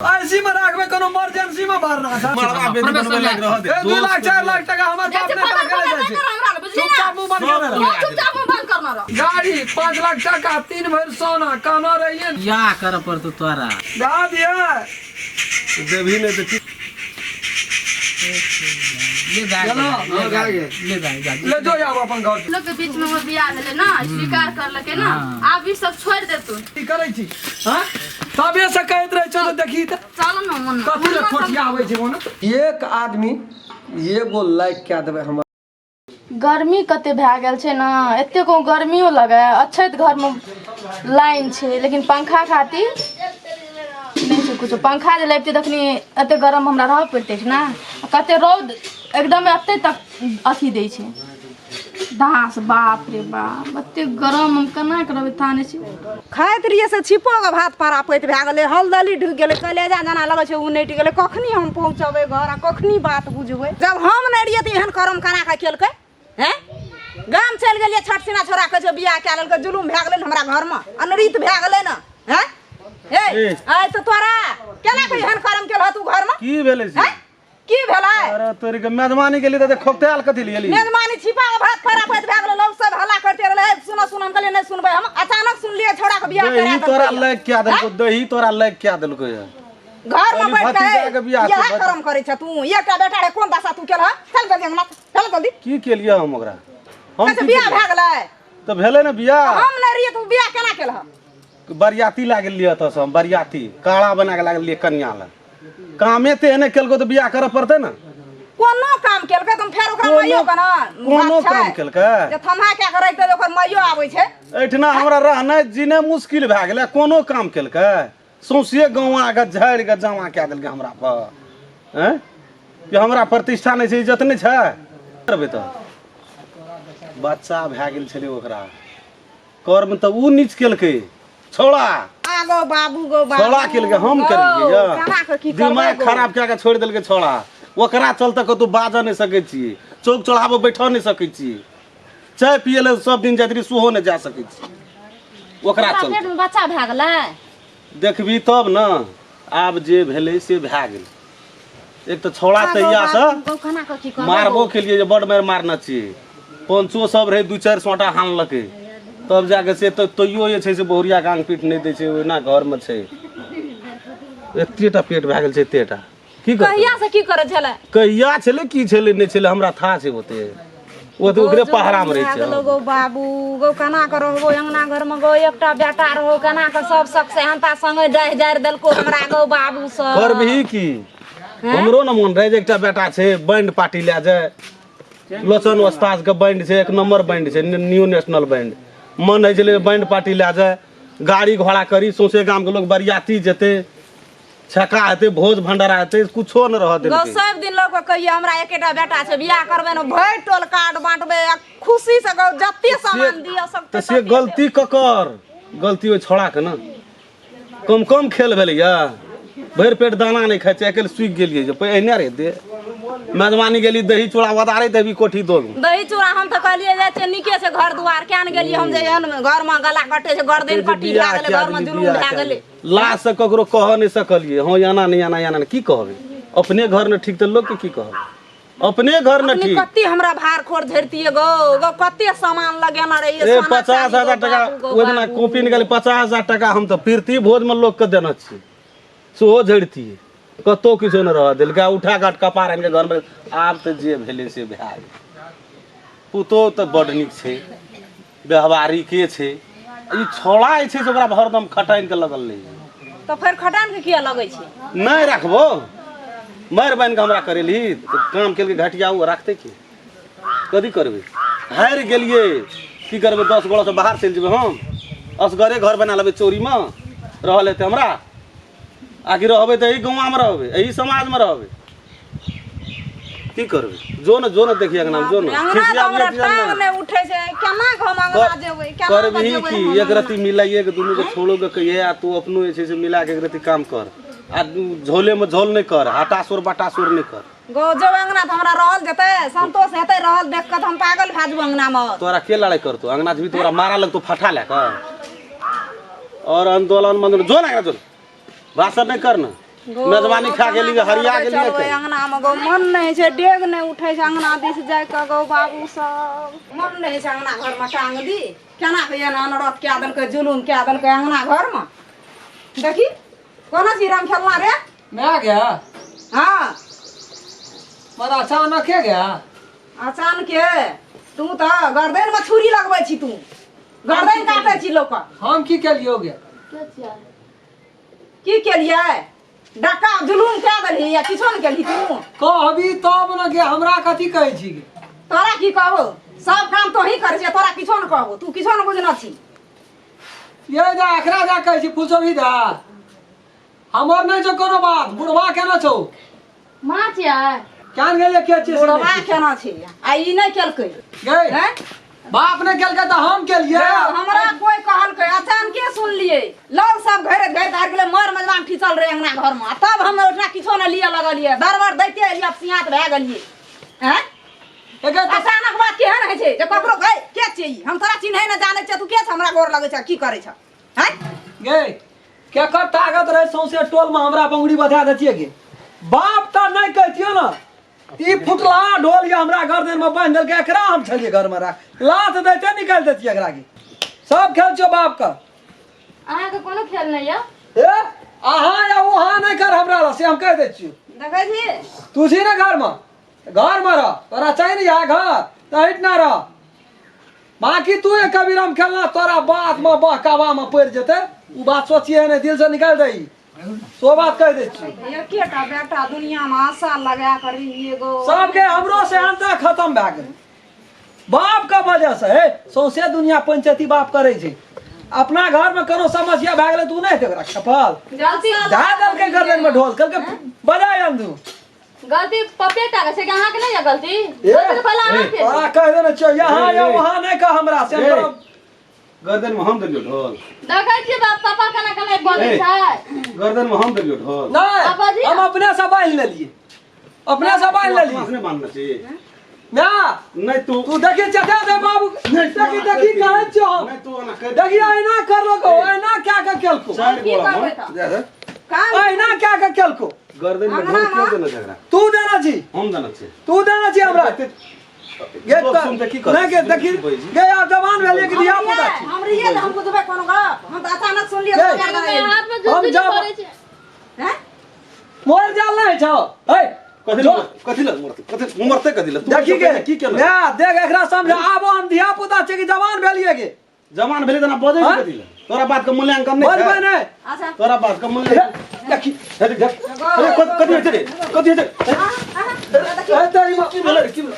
IC में राखबे कोनो इमरजेंसी में भरना छै। मड़वा बेदी बनबै लायक रहऽ दे। ए, 2 लाख 4 लाख टका हमर बाप जाय ने छै, टाके पकड़ ले जाइ पकड़ छै। हमरा लग, बुझली ना? चुपचाप मुंह बंद सब कर। लगा चुपचाप मुंह बंद करना रह। गाड़ी 5 लाख टका, 3 भरि सोना, कहना रहिए। या कर पड़तो तोरा। दऽ दिए। देबही नहि तऽ की? ले जा। चलो, ले हाँ, जा। जा गे। ले जा जा। ले जो, आब अपन घर। लोग के बीच में हमर बियाह भेलै ना, स्वीकार करलकै ना। हाँ। आब ई सब छोड़ि दे तू। की करै छी? हाँ, तबे से कहैत रहै छौ तऽ देखी तऽ। चल न मन। कथी लए ठोठिया आबै छै मोन? एक आदमी एगो लाइक कए देबै हमर। गर्मी कते भए गेल छै ने, एते को गर्मियो लगे। अछैत घरमे लाइन छै, लेकिन पंखा खातिर नहि छै कुछो। पंखा जे लगितै तखनी एते गरम हमरा रहऽ पड़ितै छै ने। आ कते रौद एकदम एते तक अथी दै छै धास। बाप रे बाप, एते गरम हम केना के रहबै ता नहि छै। खाइत रहियै से छिपो के भात परापैत भए गेलै, हलदली ढुकि गेलै, कलेजा जेना लगै छै उनटि गेलै। कखनी हम पहुँचबै घर आ कखनी बात बुझबै? जब हम नहि रहियै तऽ एहन करम केना कऽ केलकै? हैं, गाम चलि गेलियै, छठ सिना छोड़ा कहै छै बियाह कए लेलकै। जुलुम भए गेलै ने हमरा घरमे, अनरीत भए गेलै ने। हैं हे, आइ तऽ तोरा केना कऽ एहन करम केलह तू घरमे? की भेलै से? हैं? की भेलै? अरे तोरी के, मेजबानी गेली तऽ खोकतायल कथी लिए गेली? मेजबानी छिपा के भात फराफत भए गेलै। लोग सब हल्ला करते रहलै, सुनो सुनो। हम कहलियै, नहि सुनबै हम। अचानक सुनलियै छोड़ा के बियाह दही करा तोरा देलकै। लाइक क्या देलको? दही तोरा लाइक क्या देलको ये? घर में कहली बैठ के भतीजा के बियाह छै, इएह करम करै छ तू। एकटा बेटा रे, कोन दशा तू केलह? चल जल्दी अंगना, चल जल्दी। की केलियै हम ओकरा? हम कहै छै की बियाह केलियै? भए गेलै। तऽ भेलै ने बियाह। हम नहि रहियै तऽ बियाह केना केलह? बरियाती लागल लिए एतऽ से हम बरियाती काड़ा बना के लागल लिए कनिया लग। कामे तऽ एहने केलको तऽ बियाह करऽ पड़तै ने। कोनो काम केलकै तऽ फेर ओकरा कोनो- माइयो के ने कोनो बात छै। काम केलकै? जे थम्हा कए के रखतै तऽ ओकर माइयो आबै छै। एहिठिना हमरा रहनाइ जीने मुश्किल भए गेलै। कोनो काम केलकै? सौंसे गौआँ के झाड़ि के जमा कए देलकै हमरा पर। आँय कि हमरा प्रतिष्ठा नहि छै, इज्जत नहि छै? करबै तऽ बच्चा भए गेल छलै ओकरा। कर्म तऽ उ नीच केलकै छौड़ा। आगो बाबू गो बाबू। छौड़ा केलकै, हम गो, केलियै? केना कऽ की करबै दिमाग गो? खराब कए के छोड़ि देलकै छौड़ा। ओकरा चलते कतौ बाजऽ नहि सकै छी, चौक चौराहा बैठऽ नहि सकै छी, चाय पियै लए सब दिन जाइत रही सेहो नहि जा सकै छी ओकरा ओकरा चलते। पेटमे बच्चा भए गेलै। देखबी तब ने। आब जे भेलै से भए गेलै। एक तऽ छौड़ा आगो तहियासँ बाबू गो, केना कऽ की करबै मारबो गो? केलियै जे बड मारि मारने छियै। पंचो सब रहै, दू चारि सोंटा हानलकै तब जाके से तऽ तैयो जे छै से बहुरिया के आंग पीठ नहि दै छै। ओहिना घरमे छै। एतेटा पेट भए गेल छै, एतेटा। की करतै? कहिया से की करै छलै? कहिया छलै, की छलै, नहि छलै, हमरा था छै ओते। ओ तऽ ओकरे पहरामे रहै छै। गो बाबू गो, केना कऽ रहबो अंगना घरमे गो? एकटा बेटा रहो, केना कऽ सब शक सेहनता संगे डाहि जारि देलको हमरा गो बाबू सब। करबही की? हमरो ने मोन रहै जे एकटा बेटा छै, बैंड पार्टी लए जाय। लोचन ओस्ताज के बैंड छै, एक नंबर बैंड छै, न्यू नेशनल बैंड। मन होइ छलै बैंड पार्टी लए जाय, गाड़ी घोड़ा करी, सौंसे गामके लोग बरियाती जेतै, छक्का हेतै, भोज भंडारा हेतै। कुछो नहि रहऽ गो देलकै। सब दिन लोग के कहिए, हमरा एकेटा बेटा छै, बियाह करबै ने भरि टोल कार्ड बांटबै आ खुशी से गो जते सामान दिअ सकते। तऽ से गलती ककर? गलती ओहि छोड़ाके ने। कम कम खेल भेलैया? भरि पेट दाना नहि खाइ छै। आइ काल्हि सुखि गेलियै जे एहने रे दे। मेजबानी गेली, दही चूड़ा ओदारैत हेबी कोठी दोग। दही चूड़ा हम तऽ कहलियै जाइ छै, नीके छै घर दुआर। किया ने गेलियै हम जे एहन घरमे गला कटे छै, गर्दन कटी भए गेलै, घरमे जुलुम भए गेलै। लाज से ककरो कह नहि सकलियै। हँ, एना नहि, एना एना नहि। की कहबै? अपने घर ने ठीक तऽ लोकके की कहबै? अपने घर ने अपने ठीक। कते हमरा भार खोर झेरतियै गो गो, कते सामान लगेने रहियै, ए सोना 50 चानी हजार गो टका बाबू गो ओहि दिना बाबू। कॉपी निकाली, 50,000 टका हम तऽ प्रीति भोजमे लोकके देने छी, सेहो झड़ितियै। कतहु किछो नहि रहऽ देलकै। आ उठा कऽ कपार आनि कऽ घरमे। आब तऽ जे भेलै से भए गेल। पुतोहु तऽ बड्ड नीक छै, व्यवहारिके छै। ई छौड़ा जे छै से ओकरा हरदम खटानि कऽ लगल रहै। तऽ फेर खटान के किया लगै छै? नहि राखबो, मारि बान्हि कऽ हमरा करेलही तऽ काम केलकै घटिया। ओ राखतै की? कथी करबै? हारि गेलियै, की करबै? 10 गोड़ासँ बाहर चलि जेबै हम? असगरे घर बना लेबै, चोरीमे रहल हेतै हमरा? आकि रहबै तऽ एहि गाँवमे रहबै, एहि समाजमे रहबै। की करबै? जो ने, जो ने, देखिए अंगना जो ने। अंगना तऽ खिसियाबियै हमरा तिसियाबियै टांग नहि। नहि उठै छै। केना कऽ हम अंगना जेबै? केना कऽ करबही जेबै की? हम एक अंगना? रत्ती मिलाइए के दुनू के छोड़ो के कहिए आ तू अपनो जे छै से मिला के एक रत्ती काम कर आ झोले में झोल नहि कर, हटा सोर बटा सोर नहि कर। गो जेबै अंगना तऽ हमरा रहल जेतै? संतोष हेतै रहल? देख कऽ तऽ हम पागल भए जेबै अंगना मे। तोरा के लड़ाई करतो? अंगना जेबही तोरा मारा लगतो फटा लए कऽ। और आंदोलन मंदोलन, जो ना अंगना जो, भाषण नहि कर ने। मेजबानी खा गेली हरिया गेली चलबै अंगना मे गो मन नहि होइ छै, डेग नहि उठै छै अंगना दिस जाय के गो बाबू सब। मन नहि होइ छै अंगना घर मे टांग दी, केना के एना अनरथ कए देलकै, जुलुम कए देलकै अंगना घर मे। देखी कोना छी राम खेलना रे? मैं गया। हाँ। पर अचानक के गया? अचानक के तू तऽ गर्दन मे छुरी लगबै छी, तू गर्दन काटै छी लोक। हम की केलियो गे? की केलियै? डका जुलुम कए देलही या किछो ने केलही तू? कहबी तब न गे, हमरा कथी कहै छी गे? तोरा की कहबो, सब काम तोही करै छियै, तोरा किछो ने कहबो, तू किछो ने बुझना छी। ये जा एकरा जा कहै छी फुलसोभी दा, हमर नहि छौ कोनो बात, बुढ़वा केना छौ? माँ छियै। केहन गेलियै के छियै से बुढ़वा नहि केना छै आ ई नहि केलकै? गै हैं? बाप ने केलकै तऽ हम केलियै। हमरा कोई कहलकै, अचानके सुनलियै लोग सब घरे घरे आबि गेलै, मर मजबान खींचल रहे अंगना घर में, आ तब हम ओठना किछो नहि लिअ लगलियै, दरबर दैते एलियै, सियात भए गेलियै। हैं? एके तऽ अचानक बात केहन होइ छै जे ककरो गै के छियै ई? हम तोरा चिन्है नहि जानै छियै, तू के छ हमरा गोर लगै छ की करै छ? हैं? गै केकर ताकत रहे सौंसे टोल में हमरा बंगुरी बधा देतियै गे? बाप तऽ नहि कहतियो ने, ई फुटला ढोल ये हमरा गर्दन में बांधि देलकै, एकरा हम छलियै घर में राख लात दैते निकालि देतियै एकरा के। सब खेल छौ बाप के। अहाँके कोनो खेल नहि यऽ। ए अहाँ या वहाँ नहि कर हमरा ला, से हम कहि दै छियौ। देखै छी तू छी ने घर में, घर में रह, तोरा चाही ने यहाँ घर तऽ हटि ना रह। बाकी तू एक कबीराम खेलना तोरा बात में बहकावा में पड़ि जेतै, ओ बात सोचिए नहि, दिल से निकालि दही, सो बात कहि दै छियौ। एकेटा बेटा दुनिया में आशा लगा कर एगो सबके हमरो सेहनता खत्म भए गेलै बाप के वजह से। हे सौंसे दुनिया पंचायती बाप करै छै, अपना घर में कोनो समस्या भए गेलै तू नहि हेतै ओकरा खपल गलती धए देलकै गर्दन में ढोल, कहलकै बजाय अंदू। गलती पप्पे टा के छै कि अहाँके नहि यऽ गलती? ए, गलती तऽ पहिले अहाँके तोरा कहि देने छियौ यहाँ या ए, ए। वहाँ नहि कह हमरा से। ए। तोरा गर्दन में हम देलियो ढोल। देखै छियै बाप पापा केना केना बजै ए। छै। गर्दन में हम देलियो ढोल। नहि, पापाजी। हम अपने से बान्हि लेलियै, अपने से बान्हि लेलियै। अपना से बान्हने छी ना नहीं तू तू देखी चचा दे बाबू, देखी देखी कहै छियौ हम। नहीं तू ओना कहि देखी अहिना करलको, अहिना क्या के केलको, चारि की गोला करबै हम तऽ? जा रे। काम अहिना क्या के केलको। गर्दन में ढोल क्यों देने झगड़ा? तू देना छी, हम देने छी। तू देना छी हमरा गे। लोग सुनते की करतै? नहि गे देखी गे, आब जवान भेलियै कि धिया पुता छी? हम रहियै तऽ हम बुझबै कोनो गप? हम तऽ अचानक सुनलियै। गै। तऽ हाथ में हम जुत्ती जब- पड़ै छै। हैं? मोर जाल नहि छौ है। कथी जो- लए कथी लए मरतै? कथी मरतै? कथी लए तू देखी गे की केलक? ने देख एकरा समझ आबो, हम धिया पुता छै कि जवान भेलियै गे? जवान भेलै तना बजै हाँ? छै कथी लए? तोरा बात के मूल्यांकन नहि बजबै छै। नहि। अच्छा। तोरा बात के मूल्यांकन देखी। हे देख देख, अरे कथी होइ छै रे? कथी होइ छै? ए तेरी माँ- की भेलै रे? की भेलै?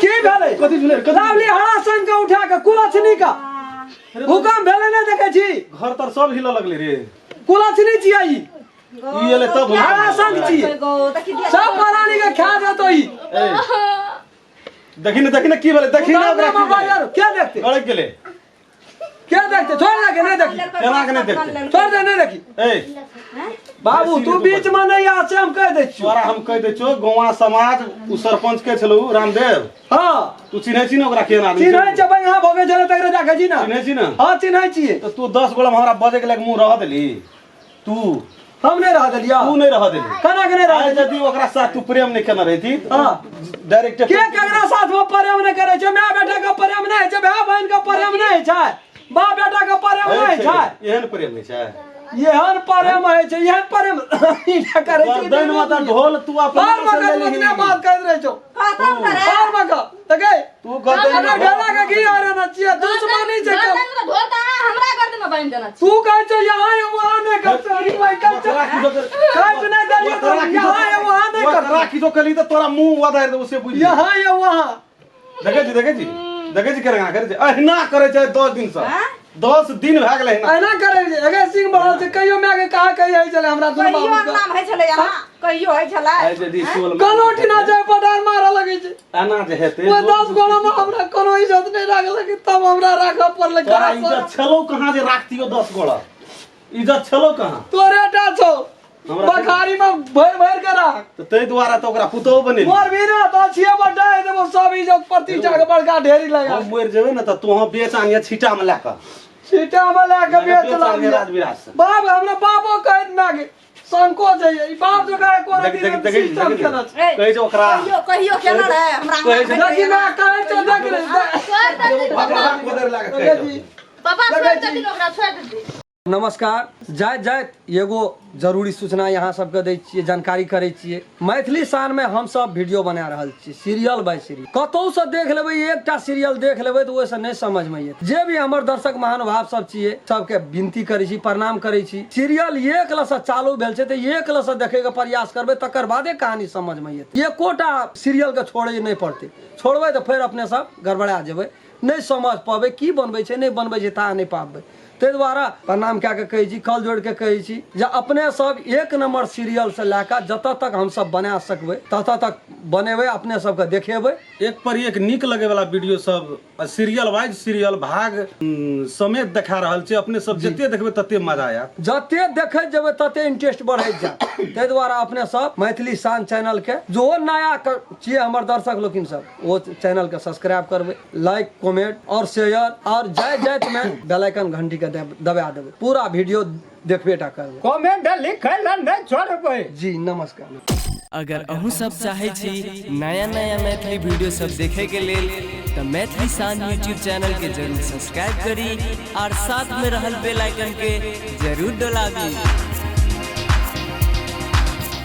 की भेलै? कथी भेलै रे? कथी लावली हरा सन के उठा के कुलछनी का भूकंप भेलै, नहि देखै छी? घर तर सब हिलऽ लगलै रे। कुलछनी छियै ई। ई एलै तब हरा संग छियै, गो देखी दिया। सब परानी के खा जेतो ई। ए, देखी ने, देखी ने की भेलै, देखी ने ओकरा की भेलै। के देखते? गड़क गेलै। के देखते? छोड़ दे के, नहि देखी। केना के नहि देखतै? छोड़ दे, नहि देखी। ए बाबू तू बीच में नहीं आ से हम कह दै छियौ। तोरा हम कहि दै छियौ, गौवा समाज उ सरपंच के छलौ रामदेव। हाँ। तू चिन्है छी ने ओकरा, केहन आदमी छै? चिन्है छै, यहाँ भोगे छलै तकरे देखै छी ने। चिन्है छी ने? हाँ चिन्है छियै। तऽ तू 10 गोला हमरा बजै के लागि मुँह रह देली तू? हम नहि रह देलियै। तू नहि रह देली। केना के नहि रह आइ देलियै? यदि ओकरा साथ तू प्रेम नहि केने रहिती, हाँ। डायरेक्ट के केकरा साथ में प्रेम नहि करै छै? माय बेटा के प्रेम नहि होइ छै, भाय बहिन के प्रेम नहि होइ छै, बाप बेटा के प्रेम नहि होइ छै। एहन प्रेम होइ छै? एहन प्रेम होइ छै, एहन प्रेम ई नहि करै छै। गर्दन में तऽ ढोल तू अपने बार से मगर लेलही। उतने बात करैत रहै छौ। खतम करे। बार मगर देखै तू गर्दन अगर गला के घी आ रहना छियै, दुश्मनी छै गर्दन में तऽ ढोल तऽ अहाँ हमरा गर्दन में बान्हि देने छी। तू कहै छै यहाँ या वहाँ नहि कर, अरे भाई कहै छै ओकरा की जो काटि नहि देलियै तऽ यहाँ या वहाँ नहि कर। ओकरा की जो कली तऽ तोरा मुंह वदारि देबौ से बुझि। यहाँ या वहाँ। देखै छी, देखै छी, देखै छी केना करै छै, अहिना करै छै 10 दिन से। 10 दिन भए गेलै अहिना। एना करै छै, अगर सिंह बढ़ल छै कहियो माय के कहा कहियो होइ छलै हमरा दुनू कहियो बाबू के। अंगना में होइ छलै एना? कहियो होइ छलै? आइ यदि टोल में कोनो ठिना जाय पटार मारऽ लगै छै। एना जे हेतै ओ 10 गोला में हमरा कोनो इज्जत नहि राखलक, तब हमरा राखऽ पड़लै। तोरा इज्जत छलौ कहाँ जे राखतियौ 10 गोला? इज्जत छलौ कहाँ? तोरे टा छौ। हमरा बखारी में भरि भरि के राख। तऽ ताहि दुआरे तऽ ओकरा पुतोहु बनेली। मोर भी ना तो छिए बड्डा है देबो सब इज्जत प्रतिष्ठा के बड़का ढेरी लगा। हम मरि जेबै ने तऽ तोहँ बेच आनिहे छीटा में लए कऽ। सीटा में लए के बेच आनिहे लाबिहे। राजविराज से। बाप हमरा बापो कहैत माय के संकोच होइए ई बाप जोका एको देख रति देख नहि देख सिस्टम देख केने छै। कहै छै ओकरा कहियो कहियो केना रहे हमरा कहै छै देखी ना कहै छै देख रे छोड़ि देथिन पापा। गोदर लागे कहै देखी छै। पापा छोड़ि देथिन ओकरा, छोड़ि देथिन। नमस्कार। जाइत जाइत एगो जरूरी सूचना यहाँ सबके दै छियै, जानकारी करै छियै। मैथिली शानमे हमसब वीडियो बना रहल छी सीरियल बाय सीरियल। कतहुसँ देख लेबै, एकटा सीरियल देख लेबै तऽ ओहिसँ नहि समझमे एतै। जे भी हमर दर्शक महानुभाव सब छियै सबके विनती करै छी, प्रणाम करै छी। सीरियल एक लसँ चालू भेल छै तऽ एक लसँ देखैके प्रयास करबै, तकर बादे कहानी समझमे एतै। एकोटा सीरियलके छोड़ै नहि पड़तै, छोड़बै तऽ फेर अपने सब गड़बड़ा जेबै, नहि समझ पबै की बनबै छै नहि बनबै छै ता नहि पाबबै। ताहि दुआरे प्रणाम कए कऽ कहै छी, कल जोड़ि कऽ कहै छी जे अपने सब एक नम्बर सीरियलसँ लए कऽ जतऽ तक हमसब बना सकबै ततऽ तक बनेबै, अपने सबके देखेबै। एक पर एक नीक लगे वाला वीडियो सब सीरियल वाइज सीरियल भाग समेत देखा रहल छै। अपने सब जते देखबै तते मजा आयत, जते देखैत जेबै तते इंटरेस्ट बढ़ैत जायत। ताहि दुआरे अपने सब मैथिली शान चैनल के जो नया छियै हमर दर्शक लोकिन सब, ओ चैनल के सब्सक्राइब करबै, लाइक कमेंट और शेयर, और जाय जाइत में बेल आइकन घंटी के दबा देबै, पूरा वीडियो देखबे टा करबै, कमेंट लिखै लए नहि छोड़बै। जी नमस्कार। अगर अहूँ सब चाहै छी नया नया मैथिली वीडियो सब देखे के लेल तऽ मैथिली शान यूट्यूब चैनल के जरूर सब्सक्राइब करी और साथ में रहल बेल आइकन के जरूर डोलाबी।